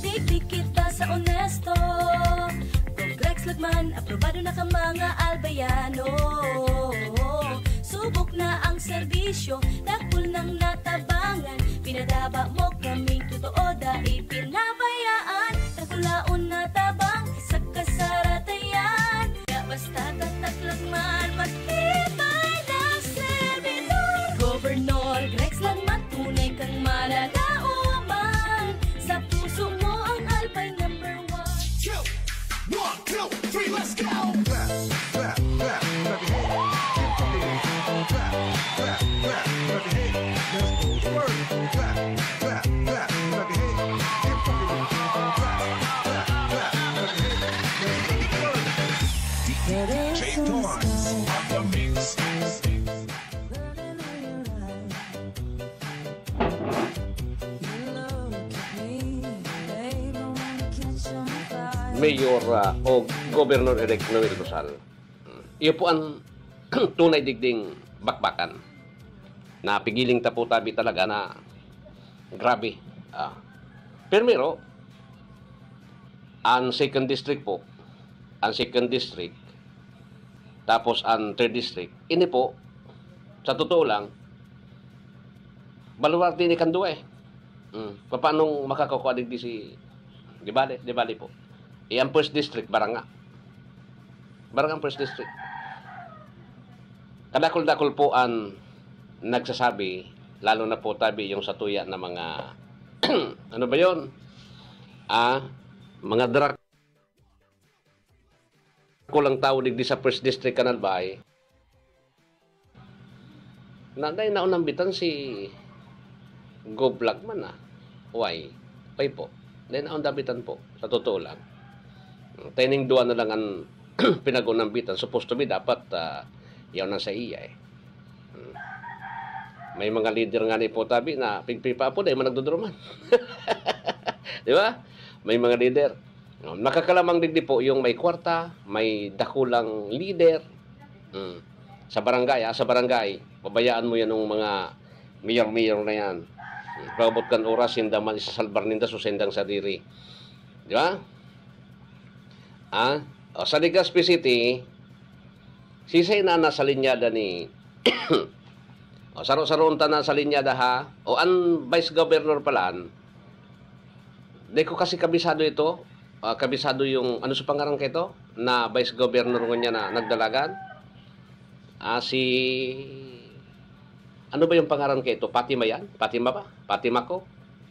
Digdi kita sa onesto. Progreso Lagman, aprobado na ka mga albayano. Subok na ang serbisyo, dakul nang natabangan. Pinadaba mo kaming totoo, dai pinabayaan. Dakulaon na tabang sa kasaratayan. Kaya basta tatak lagman, matibay na servidor. Governor Grex Lagman, tunay kang malalaoman. Sa puso mo ang Albay number one. Two, one, two, three, let's go! Clap, clap, clap, clap your hands. Keep fucking with it. Clap, clap, clap, clap your hands. Let's go to work. Clap, clap, clap, clap your hands. Keep fucking with it. Clap, clap, clap, clap your hands. Let's go to work. D J Torrance on the mix. Mayor, ah, o Governor-elect Noel Rosal. Iyo po an tunay digding bakbakan. Napigiling ta po tabi talaga na grabe. Ah. Primero, an second district po, an second district, tapos an third district, ini po, sa totoo lang, baluarte ini kan duwa eh. Hmm. Papanong makakukua digdi si, di bale, di bale po. Eh, ang first district, Baranga. Baranga ang first district. Kadakul-dakul po an nagsasabi, lalo na po tabi yung sa tuya na mga, ano ba yon? Ah, mga drak-, kulang tao digdi sa first district kan Albay. Na, dai naon nambitan si Gov Lagman, ah. Why? Why po? Dai naon nambitan po, sa totoo lang. Taining duwa na lang an pinag-unambitan. Supposed to be, dapat, ah, yaw na sa iya, eh. Hmm. May mga leader nga ni po tabi na pigpipa po, dai man nagduduruman. Di ba? May mga leader. Nakakalamang digdi po yung may kwarta, may dakulang leader. Hmm. Sa barangay, ah, sa barangay, pabayaan mo yan ng mga mayor-mayor na yan. Hmm. Paabot kan oras, sinda man isasalbar ninda, so sindang sadiri. Di ba? Ah? O, sa Legazpi City, sisay na nasa linyada ni, o, saro-saroon ta na sa linyada, ha? O, an Vice Governor palan, di ko kasi kabisado ito. Ah, kabisado yung, ano sa pangaran kaito? Na Vice Governor ngunyan na nagdalagan? Ah, si, ano ba yung pangaran kaito? Fatima yan? Fatima ba? Fatima ko?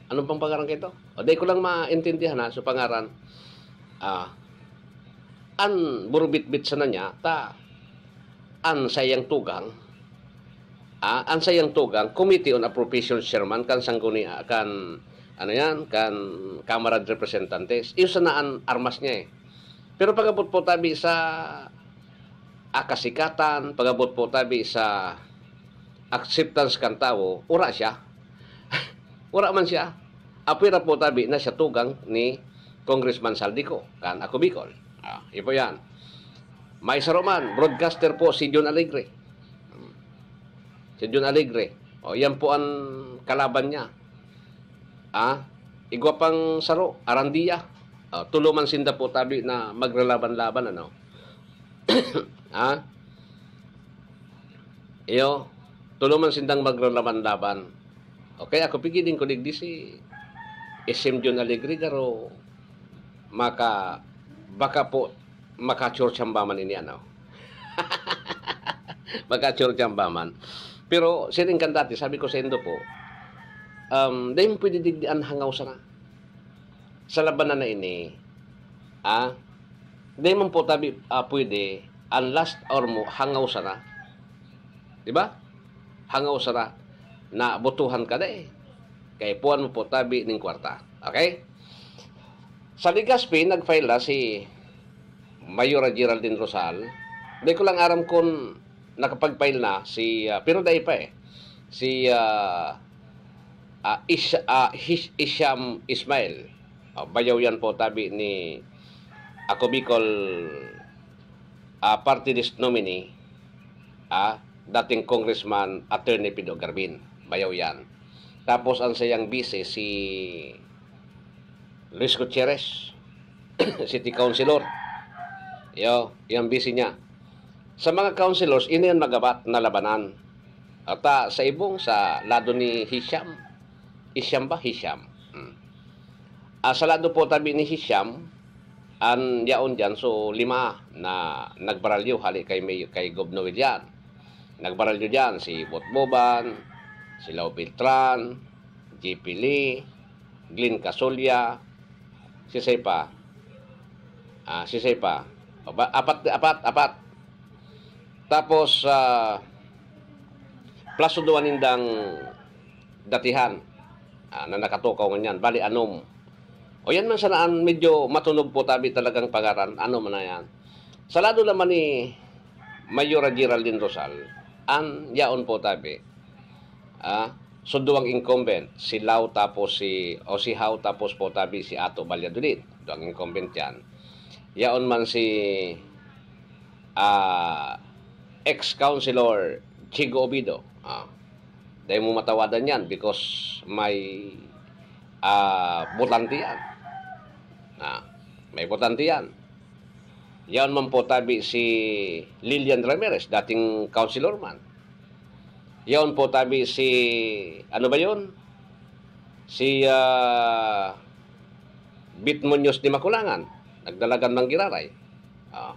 Anong pang pangaran kaito? O, di ko lang maintindihan, ha, sa pangaran. Ah, an burubitbit sana niya, ta, an sayang tugang, ah, an sayang tugang, Committee on Appropriations Chairman kan Sanggunian, kan, ano yan, kan Kamara de Representantes. Iyo sana an armas niya eh. Pero pag-abot po tabi sa, ah, kasikatan, pag-abot po tabi sa acceptance kan tawo, wala siya. Wala man siya. Apwera po tabi na siya tugang ni Congressman Zaldy Co, kan Ako Bicol. Ah, ipo yan. May saro man, broadcaster po si John Alegre. Si John Alegre. O, yan po ang kalaban niya. Ah, igwa pang saro, Arandia. Ah, tulo man sinda po tabi na maglalaban-laban, ano. Ah? Iyo, tulo man sindang maglalaban-laban. Okay, ako pigiling ko digdi si S M John Alegre, garo maka, baka po, maka-chorchamba man ini, ano? Maka-chorchamba man. Pero, siring kan dati, sabi ko sa indo po, um, dai mo pwede digdi an hangaw sana. Sa labanan na ini, ah, dai man po tabi, ah, pwede, an last hour mo, hangaw sana. Di ba? Hangaw sana. Na botohan ka na eh. Kaipuhan mo po tabi ning kwarta. Okay? Sa Legazpi, nag-file na si Mayora Geraldine Rosal. Di ko lang aram kung nakapag-file na si, ah, pero dai pa eh. Si, ah, ah, Ish-, ah, Hish-, Isham Ismail. Ah, bayaw yan po tabi ni Ako Bicol, ah, party list nominee, ah, dating Congressman Attorney Pido Garbin. Bayaw yan. Tapos ang sayang bise, si Luis Gutierrez, City Councilor. Iyo, iyo an bisi niya. Sa mga councilors, ini an magabat na labanan. At, ah, sa ibong, sa lado ni Hisham, Hisham ba? Hisham. Hmm. Ah, sa lado po tabi ni Hisham, an yaon diyan, so, lima na nagbaralyo hali kay May-, kay Gob Noel yan. Nagbaralyo diyan si Bot Boban, si Lau Beltran, J P Lee, Glenn Casolia, si Sepa. Ah, si Sepa. Aba, apat, apat, apat. Tapos, ah, plus duwa nindang datihan, ah, na nakatukaw ngunyan. Bali, anom. O yan man sana an medyo matunog po tabi talagang pangaran. Ano man na yan? Sa lado naman ni Mayora Geraldine Rosal, an yaon po tabi, ah, so duwang incumbent, si Lau tapos si, o si Hau tapos po tabi si Ato Valladolid. Duwang incumbent yan. Yaon man si, ah, ex-councilor Chigo Obido. Ah, dai mo matawadan yan because may, ah, botante yan. Ah, may botante yan. Yaon man po tabi si Lilian Ramirez, dating councilor man. Yaon po tabi si, ano ba yun? Si, ah, Bit Muñoz de Maculangan, nagdalagan ng Giraray. Ah,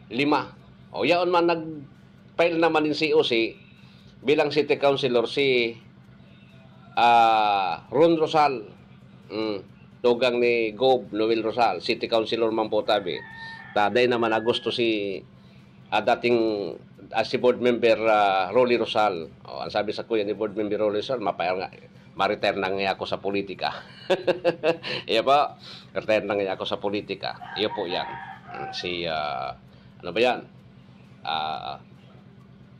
lima. O, yaon man, nag-file naman nin C O C bilang city councilor si, ah, Ron Rosal. Mm, tugang ni Gob Noel Rosal, city councilor man po tabi. Ta, dai naman na gusto si, ah, dating, ah, si board member, ah, Rolly Rosal. O, ang sabi sa kuya ni board member Rolly Rosal, "Mapa-, nga, ma-retire na nga ako sa politika." Iyo po, retire na nga ako sa politika. Iyo po yan. Mm, si, ah, ano ba yan? Ah,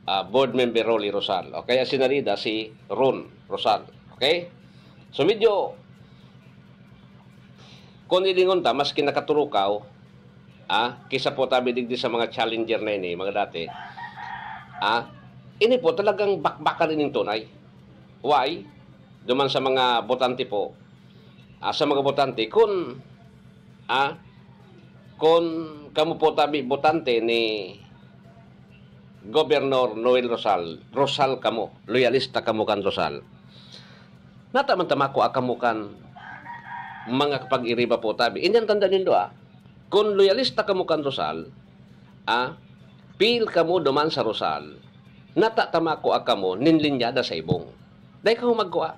ah, board member Rolly Rosal. O kaya si Narida, si Ron Rosal. Okay? So medyo, kung ilingon ta, maski nakaturukaw, ah, kisa po tabi digdi sa mga challenger na ini, mga dati, ah, ini po talagang bakbakan ining tunay. Why? Duman sa mga botante po, ah, sa mga botante, kun, ah, kun kamo po tabi botante ni Gobernador Noel Rosal, Rosal kamo, loyalista kamo kan Rosal. Nata man ta makua kamo kan mga kapag-iriba po tabi. Inyan tanda nindo, ah. Kun loyalista kamo kan Rosal, ah, feel kamo duman sa Rosal, nata ta makua kamo nin linyada sa ibong. Dai kamo magkua.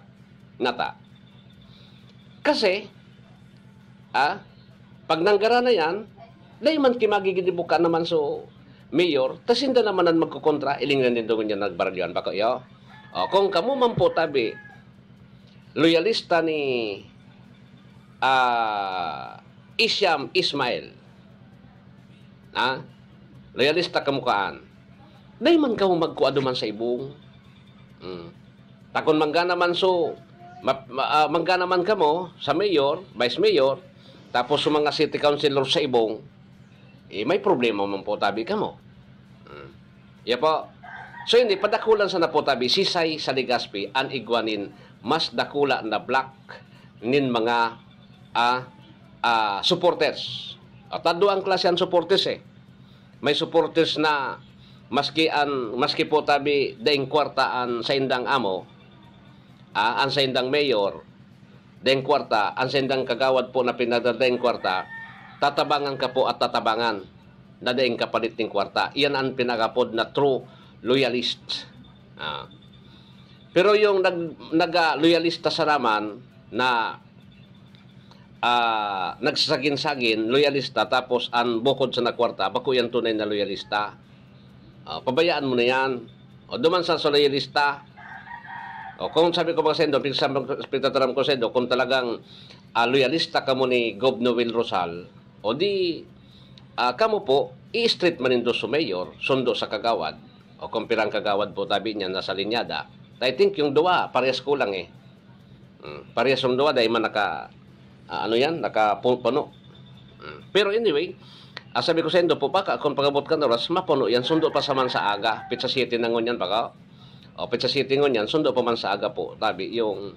Nata. Kasi, ah, pag nanggara na yan, dai man ki magigidibuka naman so mayor, ta sinda naman an magkokontra, iling na nindo ngunyan nagbaralyoan pa ko, iyo. O, kung kamo man po tabi, loyalista ni, ah, Isyam Ismail, ha? Loyalista kamo kaan. Dai man kamo magkua duman sa ibong. Hmm. Ta kun manggana man so, ma-, ma-, ah, manggana man kamo sa mayor, vice mayor, tapos sa mga city councilor sa ibong, eh, may problema man po tabi kamo. Hmm. Iya po. So, ini, padakulan sana po tabi, sisay sa Legazpi, an igwa nin mas dakula na block nin mga, ah, ah, supporters. At duwang klase an supporters, eh. May supporters na maski an, maski po tabi daing kwarta an saindang amo, ah, an saindang mayor, daing kwarta, an saindang kagawad po na pinagdadaing kwarta, tatabangan ka po at tatabangan na daing kapalit ning kwarta. Iyan an pinag-apod na true loyalist. Ah. Pero yung nag-, naga-loyalista sa naman na, ah, nagsasagin-sagin, loyalista, tapos an bukod sa nagkwarta, bako yan tunay na loyalista. Ah, pabayaan mo na yan. O, duman sa, sa loyalista. O, kung sabi ko ba sa indo, pinagsasabi ko, pinagtataram ko sa indo, kung talagang, ah, loyalista kamo ni Gov Noel Rosal, o di, ah, kamo po, i-street man nindo sa mayor, sundo sa kagawad. O kung pirang kagawad po, tabi niya, nasa linyada. I think yung duwa, parehas kulang eh. Mm, parehas yung duwa, dahil man naka, ah, ano yan, nakapuno. Mm. Pero anyway, ah, sabi ko sa indo po, baka kung pag-abot kan oras, mapuno yan, sundo pa sa man sa aga, pitsa siyete na ngunyan, baka, o pitsa siyete ngunyan, sundo pa man sa aga po, tabi, yung,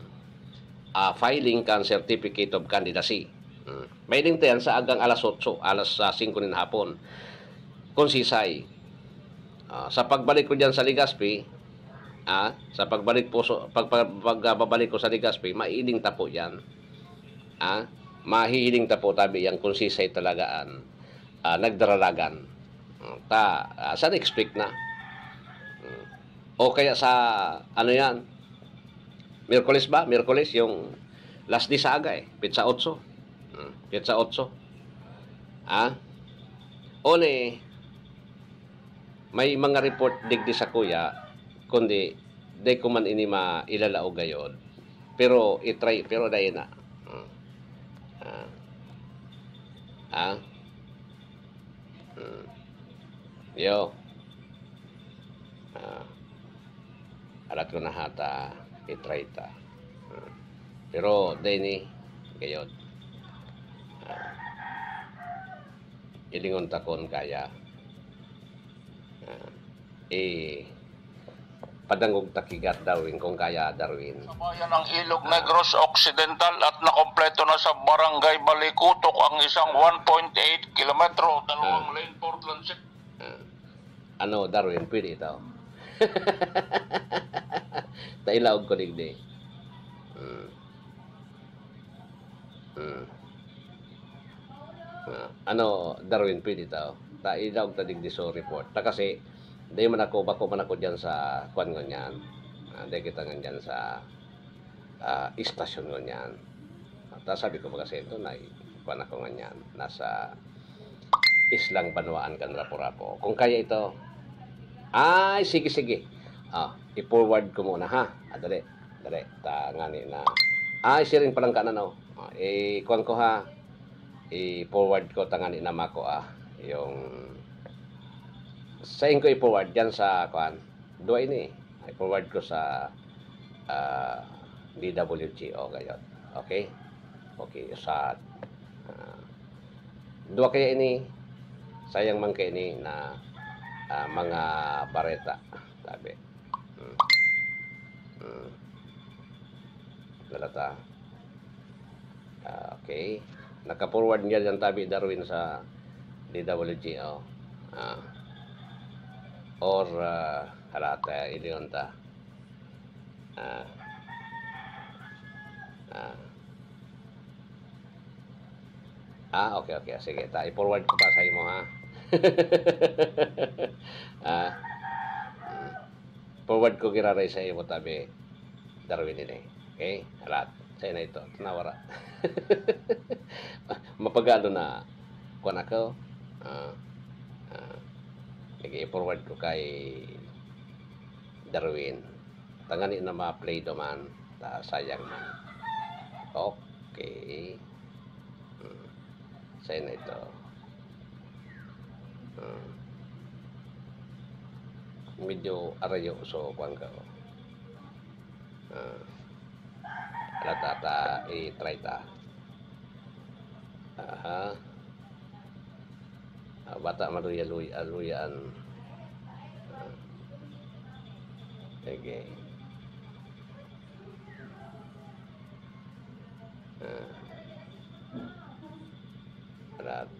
ah, filing kan certificate of candidacy. Hmm. Mahiling ta yan sa agang alas otso, alas, ah, singko nin hapon. Konsisay. Ah, sa pagbalik ko diyan sa Legazpi, ah, sa pagbalik po, so, pag, pag, pag, ah, babalik ko sa Legazpi, mahiling ta po yan. Ah, mahihiling ta po, tabi yan, konsisay talaga an, ah, nagdaralagan. Hmm, ta, ah, sa next week na. Hmm. O kaya sa, ano yan, Miyerkules ba? Miyerkules, yung last day sa aga eh. Petsa otso. Hmm, petsa otso. Ah? Oni, may mga report digdi sa kuya, kundi di ko man ini mailalaog gayod. Pero i-try, pero dai na. Hmm. Ah. Ah. Hmm. Yo. Ah. Alat ko na hata, i-try ta. Hmm. Pero, dai ni, gayod. Ah. Ilingon ta kun kaya. Ah. Eh, padangog ta ki Gar Darwin, kung kaya, Darwin. Sa bayan ng Ilog Negros Occidental at nakompleto na sa Barangay Balikutok ang isang one point eight kilometro, dalawang Ah. lane Portland City. Ah. Ano, Darwin, pwede ito? Tailaog ko digdi. Hmm. Hmm. Ah, ano, Darwin, pwede ta, ta idaog ta digdi so report. Ta kasi, di man ako, bako man ako diyan sa, kwan ngunyan. Ah, di kita ngunyan sa, ah, istasyon ngunyan. Ta sabi ko, "Baga sa ito, na, kwan ako ngunyan, nasa islang banwaan kan Rapu-Rapu." Kung kaya ito, ay, sige, sige. Ah, i-forward ko muna, ha? Ah, dali, dali. Ta ngani na. Ay, siring palang ka na, no? Ah, eh, kuwan ko, ha? I-forward ko, ta ngani na mako, ah. Yung, sain ko i-forward? Diyan sa, kuwan. Dua ini. I-forward ko sa, ah, D W G O, gayod. Okay? Okay, sa, ah, dua kaya ini, sayang man kaya ini na, ah, mga bareta, sabi. Hmm. Hmm. Wala ta. Ah, okay. Naka-forward niya diyan tabi, Darwin, sa D W G O. Ah. Or, ah, hala ta, iliyon ta. Ah. Ah. Ah, okay, okay. Sige, ta, i-forward ko pa sa imo, ha? Ah. Hmm. Forward ko giraray sa imo, tabi, Darwin, ini. Okay? Alat. Sa'yo na ito. Nawara. Mapagalo na. Kuwan ako. Ah. Ah. Sige, i-forward ko kay Darwin. Tangani na ma-play duman, ta sayang man. Okay. Hmm. Sa'yo na ito. Hmm. Medyo arayo, so, kuwan ka, oh. Ah. Wala ta, ta, i-try ta. Aha. Ah, bata maluya-luya, luyaan. Ah. Sige. Ah. Arat.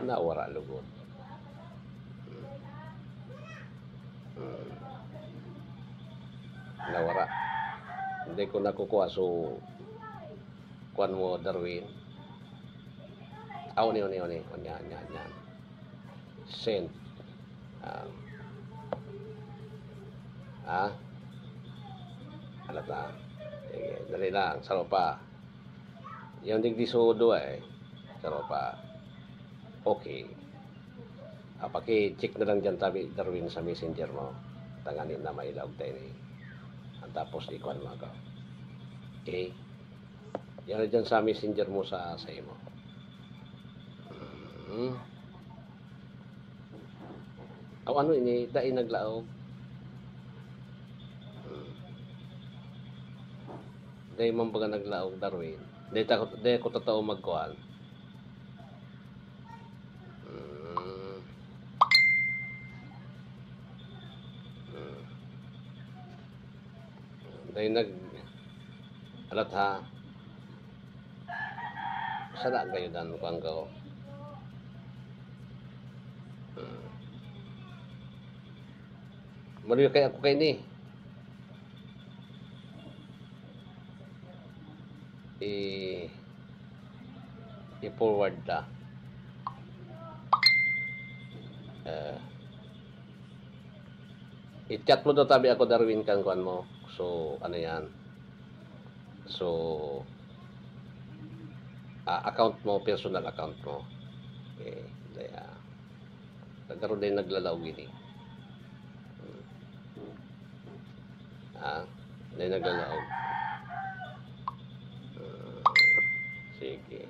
Nawara lugod. Hmm. Hmm. Nawara. Hindi ko nakukuha, so, kuwan mo, Darwin. Ah, uni, uni, uni. Uni, uni, uni. Send. Ah. Ah? Halata. Sige, dali lang. Saro pa. Yung digdi sudo eh. Saro pa. Okay. Ah, paki-check na lang dyan, tabi, Darwin, sa messenger mo. Tangani na mailaog tayo ni. At tapos, ikuan mo ako. Okay? Yan na dyan sa messenger mo sa, sa imo. Hmm. Aw, ano ini? Dai naglaog. Hmm. Dai man baga naglaog, Darwin. Dai ta, dai ako totoo magkuhan. Hmm. Hmm. Dai nag-, alat ha. Sala gayud an kuwan ko. Hmm. Maluya kaya ako kaini. I-, i-forward ta. Eh, i-chat mo daw tabi ako, Darwin, kan kuwan mo. So, ano yan? So, ah, account mo, personal account mo. Okay, kaya, nagkaroon din naglalaog ini. Hmm. Ah, may naglalaog. Ah, sige.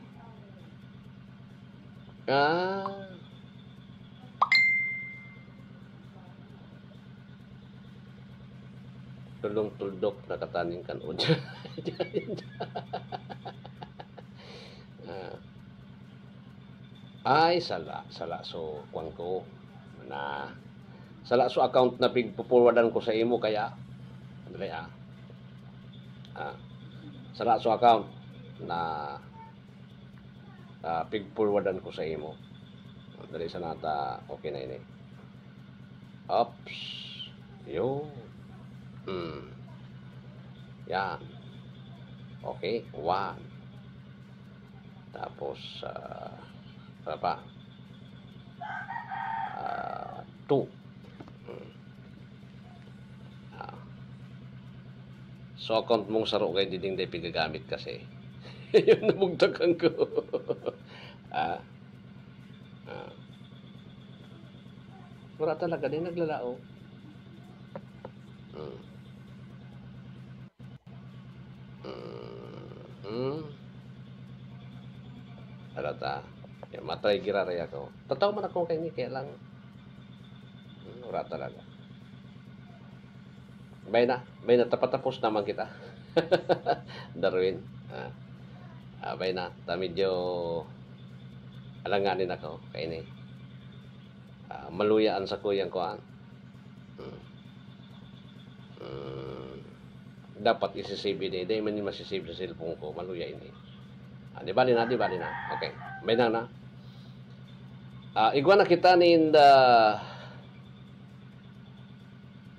Ah. Tulong tuldok nakataning kan udyang. Ah. Ay, sala, sala. So, kwan ko na, sala so account na pigpo-forwardan ko sa imo, kaya, dali, ah. Ah, sala so account na, ah, pig-forwardan ko sa imo. Dali sana ta, okay na ini. Oops. Yun. Hmm. Yan. Okay, one. Tapos, ah, ano pa? Ah, two. Hmm. Ah. So, account mong saro kay diding day pigagamit kasi. Yun, nabugtakan ko. Ah. Ah. Wala talaga, di naglalaog. Hmm. Hmm. Hmm. Alata. Yan, matay giraray ako. Tataw man ako kay ni, kaya lang, hmm, wala talaga. Bay na, bay na, tapatapos naman kita. Darwin. Ah. Ah, bay na, ta medyo alanganin ako kay ni. Ah, maluya an sakuyang kuan. Hmm. Hmm. Dapat isi-save ini. Dai man ni masi-save sa cellphone ko. Maluya ini. Ah, di bali na, di bali na. Okay. May na na. Ah, igwa na kita ninda.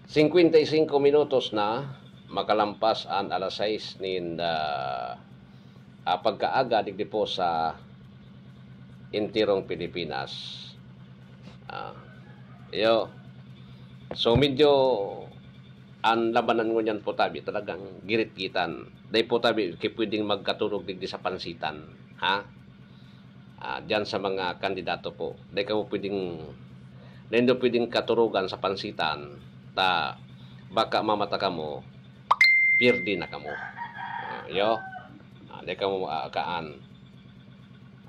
Singkwenta y singko minutos na makalampas an alas sais nin, ah, ah, pagkaaga digdi po sa enterong Pilipinas. Ah, iyo. So, medyo an labanan ngunyan po tabi talagang giritgitan. Dai po tabi ki pwedeng magkaturog digdi sa pansitan, ha? Ah, diyan sa mga kandidato po. Dai kamo pwedeng, dai nindo pwedeng katurugan sa pansitan, ta baka mamata kamo, pierde na kamo. Ah, iyo. Ah, dai kamo, ah, kaan.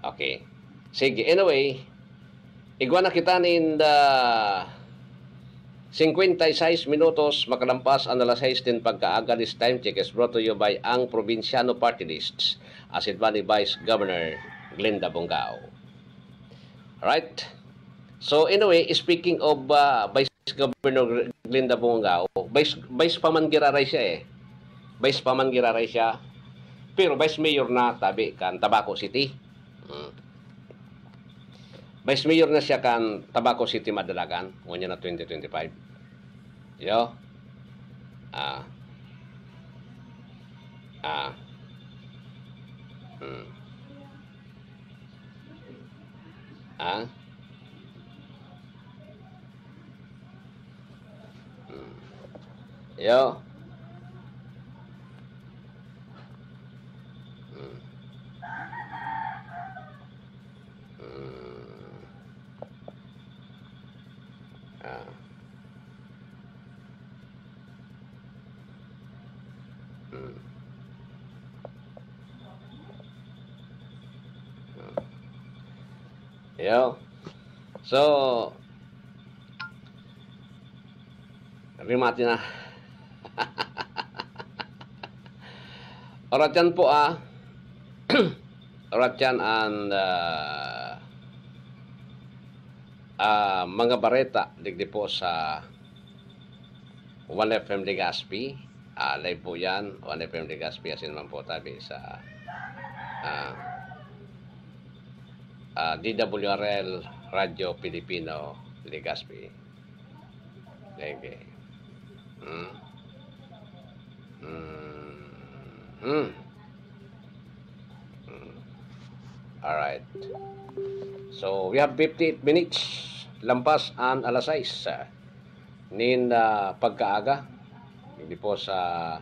Okay. Sige, anyway, igwa na kita ninda singkwenta y sais minutos makalampas an alas sais nin pagkaaga. This time check is brought to you by ang Probinsyano Party List, asin pa ni Vice Governor Glenda Bongao. Right? So, anyway, speaking of, ah, Vice Governor Glenda Bongao, vice, vice pa man giraray siya eh. Vice pa man giraray siya. Pero vice mayor na tabi kan Tabaco City. Hmm. Vice mayor na siya kan Tabaco City, Madalagan, ngunyan na twenty twenty-five. Yo. Ah. Ah. Hmm. Ah. Hmm. Yo. Hmm. Hmm. Ah. Hmm. Hmm. Yo. So, rimati na. Orat yan po, ah. Orat yan and, ah, ah, mga bareta digdi po sa One F M Legazpi. Ah, live po yan, One F M Legazpi, asin man po tabi sa, ah, ah, D W R L Radyo Pilipino, Legazpi. Thank you. Hmm? Hmm. Hmm. Hmm. Alright. So, we have fifty-eight minutes lampas an alas sais, ah, nin, ah, pagkaaga. Hindi po sa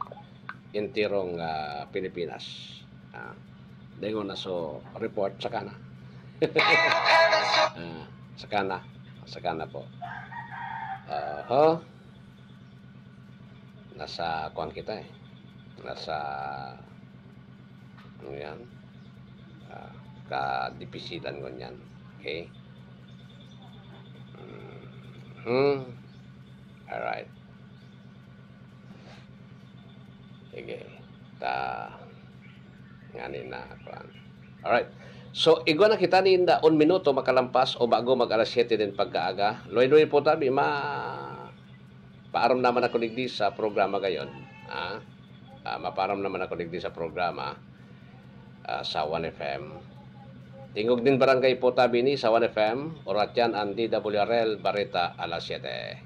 entirong, ah, Pilipinas. Ah, dengon na so report, saka na. Ah, saka na. Saka na po. Aha. Nasa kuwan kita eh. Nasa, ano yan? Ah, kadipisilan ko niyan. Okay? Hmm. Alright. Sige. Ta, ngani na, kuwan. Alright. So, igwa na kita ninda un minuto makalampas o bago mag alas siyete din pagkaaga. Luway-luway po tabi, ma-, paaram naman ako digdi sa programa gayon. Ah, ah, mapaaram naman ako digdi sa programa, ah, sa One F M. Tingog nin barangay po tabi ni sa One F M, oras yan ang D W R L Bareta alas siyete.